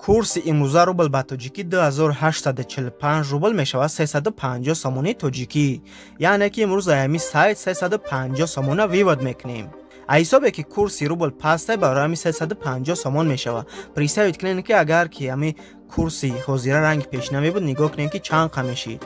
Курси имрӯза рубл ба тоҷикӣ 2845 рубл мешавад, 350 сомони тоҷикӣ. Яъне ки имрӯз аями сайт 350 сомона вывод мекунем. А ҳисобе ки курси рубл пастай, барои ҳами 350 сомон мешавад. Представить кунед, ки агар ки ҳами курси ҳозира ранги пешина мебуд, нигоҳ кунед, ки чанд қа мешид.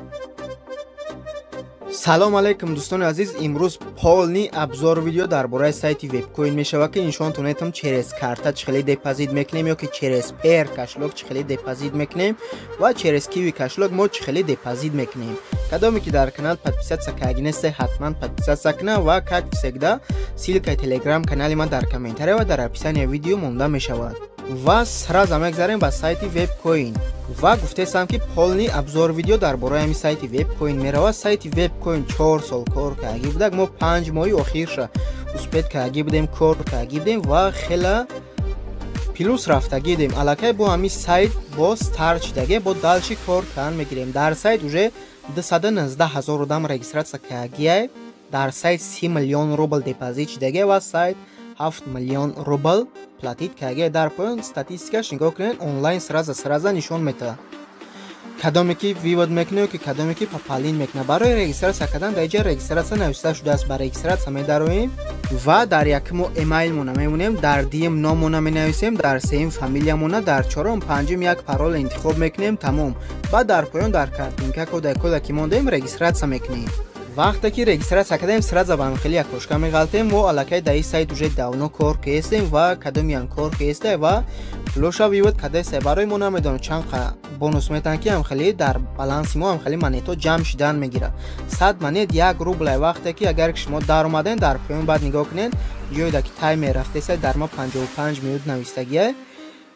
Салом алейкум, дӯстони азиз! Имрӯз полный обзор видео дар бораи сайти Вебкоин мешавад, ки нишонтон метам, через карта чӣ хеле депозит мекунем ё ки через Payeer кошелёк чӣ хеле депозит мекунем ва через Киви кошелёк мо чӣ хеле депозит мекунем. Кадоме ки дар канал подписаться кардаги несте, ҳатман подписаться кунам ва, как всегда, ссылка и телеграм канали ман дар комментария ва дар описания видео монда мешавад. Ва сразу мегзарем ба сайти Вебкоин ва гуфтесам, ки полный обзор видео дар бораи ҳами сайти Вебкоин меравад. Сайти Вебкоин 4 сол кор кардаги будак, мо 5 моҳи охирша успеть кардаги будем, кор кардаги будем ва хела плюс рафтагӣ будем. Аллакай бо ҳами сайт бо старт шидаге, бо дальше кор кардан мегирем. Дар сайт уже 219 000 одам регистрация кардагиай, дар сайт 30 миллион рубл депозит шидаге ва сайт 7 миллион рубл платить кардаге. Дар поён статистикаш нигоҳ кунед, онлайн сразу сразу нишон метавад, кадоме ки вывод мекунад ё ки кадоме ки пополнить мекунад. Барои регистрация кардан дар иҷа регистрация нависта шудааст, ба регистрация медароем ва дар якумо эмайлмона мемонем, дар дуюм номона менависем, дар сеюм фамилиямона, дар чорум, панҷум як парол интихоб мекунем, тамом. Баъд дар поён дар картинка кода кода ки мондаем, регистрация мекунем. Вақте ки регистрация кардем, сразу ба хеле окошка меғалтем. Мо аллакай дар ин сайт уже давно кор кестем ва кадомиян кор кесте ва пулоша вывод кардеста. Барои мо намедонам, чанд бонус метаҳанд, ки ҳамхеле дар баланси мо ҳамхеле монетҳо ҷамъ шидан мегирад. 100 монет 1 рублай. Вақте ки агар шумо даромадем, дар поён баъд нигоҳ кунед, ҷойда ки таймер рафтеса, дар ма 55 минут навистагия.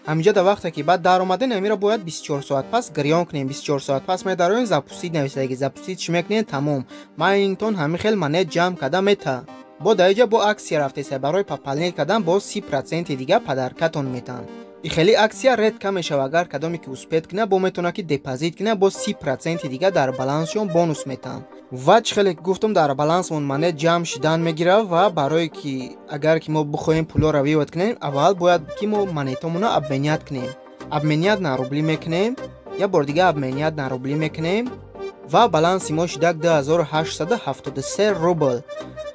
Ҳаминҷа да вақте ки баъд даромадем, амира бояд 24 соат пас гирён кунем. 24 соат пас медароем, запустить нависаги, запустить чӣ мекунем, тамом, майнингтон ҳамин хел монет ҷамъ карда мета. Бо дар иҷа бо акция рафтеса, барои пополнить кардан бо 30 проценти дига подаркатон метаҳанд. И хеле акция редко мешава. Агар кадоме ки успеть кунад, бо метавонад ки депозит кунад, бо 30 проценти дига дар балансшон бонус метаҳанд. Ва чӣ хеле гуфтам, дар балансмон монет ҷамъ шидан мегирад. Ва барое ки агар ки мо бихоҳем пулоро вывод кунем, аввал бояд ки мо монетомонро обменять кунем. Обменять на рубли мекунем, як бор дига обменять на рубли мекунем ва баланси мо шидак 2873 рубл.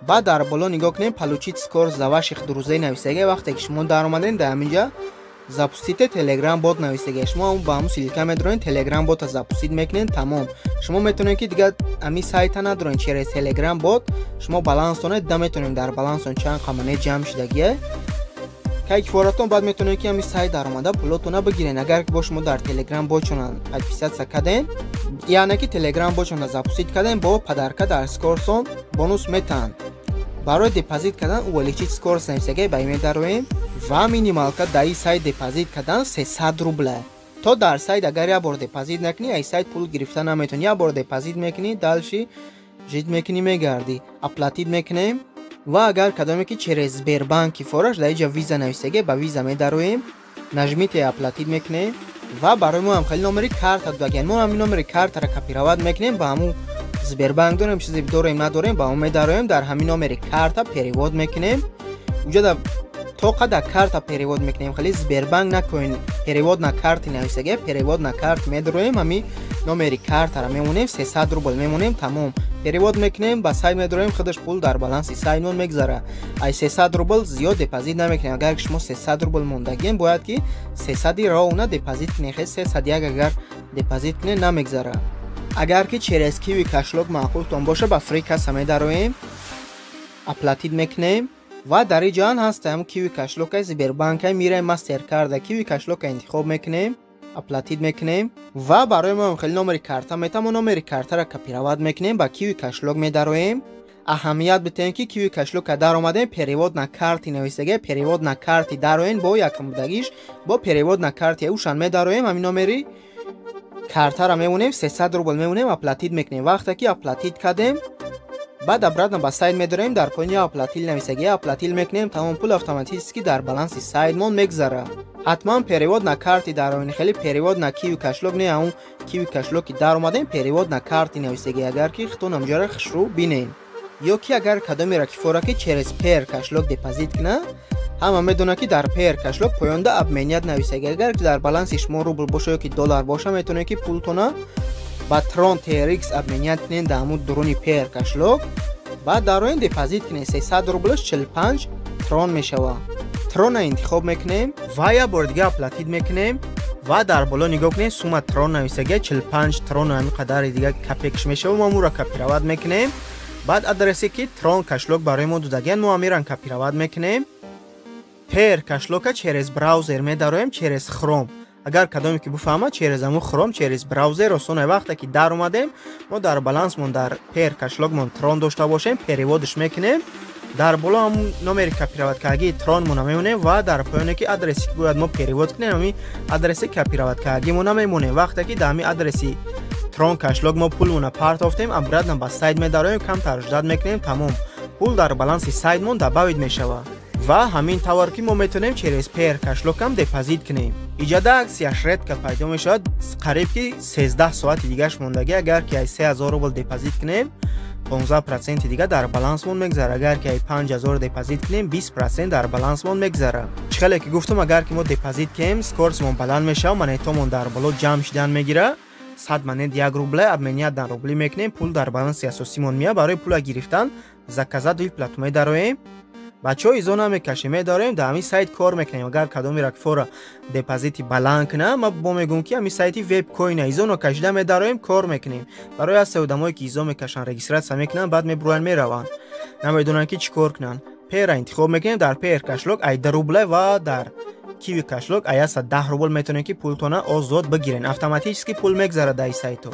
Баъд дар боло нигоҳ кунем, «Получить скорость за ваших друзей» нависага. Вақте ки шумо даромадем, дар ҳаминҷа «Запустите телеграм бот» нависага. Шумо ба ҳамун ссылка медроен, телеграм бота запустить мекунед, тамом. Шумо метавонед, ки дигар ҳамин сайта надорен, через телеграм бот шумо баланстона дида метавонем, дар баланстон чанд қа монет ҷамъ шудагия. Кай кифоратон, баъд метавонед, ки ҳамин сайт даромада пулотона бигирен. Агар ки бо шумо дар телеграм ботшона подписаться кардем, яъне ки телеграм ботшона запустить кардем, бо подарка дар скоростон бонус метаҳанд. Барои депозит кардан «Увеличить скорость» нависагия, ба ин медароем ва минималка дар ин сайт депозит кардан 300 рубла. То дар сайт агар як бор депозит накунӣ, ай сайт пул гирифта наметавонӣ. Як бор депозит мекунӣ, дальше жить мекунӣ, мегардӣ. Оплатить мекунем ва агар кадоме ки через Сбербанк кифораш, дар иҷа «Виза» нависагия, ба «Виза» медароем, нажмите «Оплатить» мекунем ва барои мо ҳам хеле номери карта додагиян. Мо ҳамин номери картаро копировать мекунем, ба ҳамун Сбербанк дорем, чизе дорем, надорем, ба он медароем, дар ҳамин номери карта перевод мекунем. Уҷада то қадар карта перевод мекунем, хеле Сбербанк накоин, «Перевод на карты» нависагия, «Перевод на карт» медароем, ҳами номери картаро мемонем, 300 рубл мемонем, тамом, перевод мекунем, ба сайт медароем, худаш пул дар баланси сайтмон мегзара. Ай 300 рубл зиёд депозит намекунем. Агар шумо 300 рубл мондагием, бояд ки 300 ровно депозит кунем. Хе 301 агар депозит кунем, намегзара. Агар ки через Киви кошелёк маъқултон боша, ба «Фрикасса» медароем, оплатить мекунем ва дар ин ҷоан ҳастам Киви кошелёка, Сбербанка мираем, Мастеркарда, Киви кошелёка интихоб мекунем, оплатить мекунем ва барои мо хеле номери карта метам. Мо номери картаро копировать мекунем, ба Киви кошелёк медароем. Аҳамият битем, ки Киви кошелёка даромадем, «Перевод на карты» нависага, «Перевод на карты» дароен, бо якум будагиш бо «Перевод на карты» ушан медароем, ҳамин номери картаро мемонем, 300 рубл мемонем, оплатить мекунем. Вақте ки оплатить кардем, баъд обратно ба сайт медорем, дар поёни «Оплатил» нависаги, оплатил мекунем, тамом, пул автоматически дар баланси сайтмон мегзара. Ҳатман «Перевод на карты» дароини, хеле «Перевод на Киви кошелёк» не, ҳамун Киви кошелёк ки даромадем, «Перевод на карты» нависаги. Агар ки хитон ҳамҷора хушрӯ бинем ё ки агар кадомеро ки фора ки через Payeer кошелёк депозит кунад. Ҳама медонад, ки дар Payeer кошелёк поёнда обменять нависаги. Агар ки дар баланси шумо рубл боша ё ки доллар боша, метавонед, ки пултона ба Трон TRX обменять кунед дар ҳамун дуруни Payeer кошелёк. Баъд дароен, депозит кунед. 300 рублш 45 трон мешавад. Трона интихоб мекунем ва як бори дига оплатить мекунем. Ва дар боло нигоҳ кунед, сумма трон нависагия, 45 трон ҳамин қадари дига копейкаш мешавад. Мо амура копировать мекунем. Баъд адресе, ки Трон кошелёк барои мо додагиян, мо амиран копировать мекунем. Payeer кошелёка через браузер медароем, через Хром. Агар кадоме ки буфаҳмад, через ҳамун Хром, через браузер осона. Вақте ки дар омадем, мо дар балансмон, дар Payeer кошелёкмон трон дошта бошем, переводш мекунем. Дар боло ҳамун номери копировать кардагии тронмона мемонем ва дар поёне ки адресе ки бояд мо перевод кунем, ҳамин адреси копировать кардагимона мемонем. Вақте ки дар ҳамин адреси Трон кошелёк мо пулмона партофтем, обратно ба сайт медароем, камтар ждать мекунем, тамом, пул дар баланси сайтмон добавить мешавад. Ва ҳамин тавр ки мо метавонем через Payeer кошелёкам депозит кунем. Иҷада аксияш редко пайдо мешавад, қариб ки 13 соати дигаш мондагӣ. Агар ки ай 3000 рубл депозит кунем, 15 проценти дига дар балансмон мегзара. Агар ки ай 5000 депозит кунем, 20% дар балансмон мегзара. Чӣ хеле ки гуфтам, агар ки мо депозит кунем, скоростмон баланд мешавад, монетомон дар боло ҷамъ шидан мегира. 100 монет 1 рубле, обменять дар рубли мекунем, пул дар баланси асосимон меяд. Барои пула гирифтан заказать выплату медароем. Бачаҳо, изо намекашем, медорем, дар ҳамин сайт кор мекунем. Агар кадоми ракфора депозити баланд кунам, ма бо мегӯм, ки ҳамин сайти вебкоина изо нокашида медароем, кор мекунем. Барои ҳаста одамое, ки изо мекашанд, регистрация мекунанд, баъд мебуроянд, мераванд, намедонанд, ки чӣ кор кунанд. Payeer интихоб мекунем. Дар Payeer кошелёк ай 2 рубле ва дар Киви кошелёк ай 110 рубл метавонем, ки пултона озод бигирен. Автоматически пул мегзарад дар сайтҳо.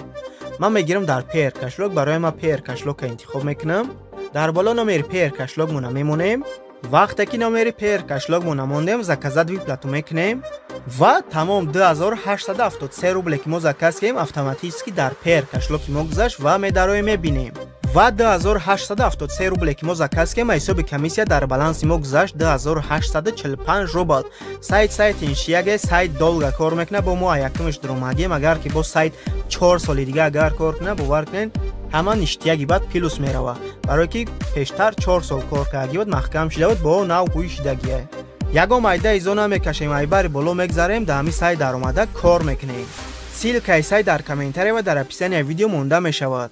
Ман мегирам дар Payeer кошелёк. Барои ма Payeer кошелёка интихоб мекунам. Дар боло номери Payeer кошелёкмона мемонем. Вақте ки номери Payeer кошелёкмона мондем, заказать выплату мекунем ва тамом, 2873 рубле, ки мо заказ кардем, автоматически дар Payeer кошелёки мо гузашт. Ва медароем, мебинем, ва 2873 рубле, ки мо заказ кардем, ҳисоби комиссия дар баланси мо гузашт 2845 рубл. Сайт сайти иншияге, сайт долго кор мекунад. Бо мо якумш дуромадием. Агар ки бо сайт 4 соли дига агар кор кунад, бовар кунед, ҳама ништияги баъд плюс мерава, барое ки пештар 4 сол кор кардаги буд, маҳкам шуда буд, бо нав ҳуй шидагие. Ягон майда изо намекашем, айбари боло мегзарем, дар ҳамин сайт даромада кор мекунем. Ссылкаи сайт дар комментария ва дар описания видео монда мешавад.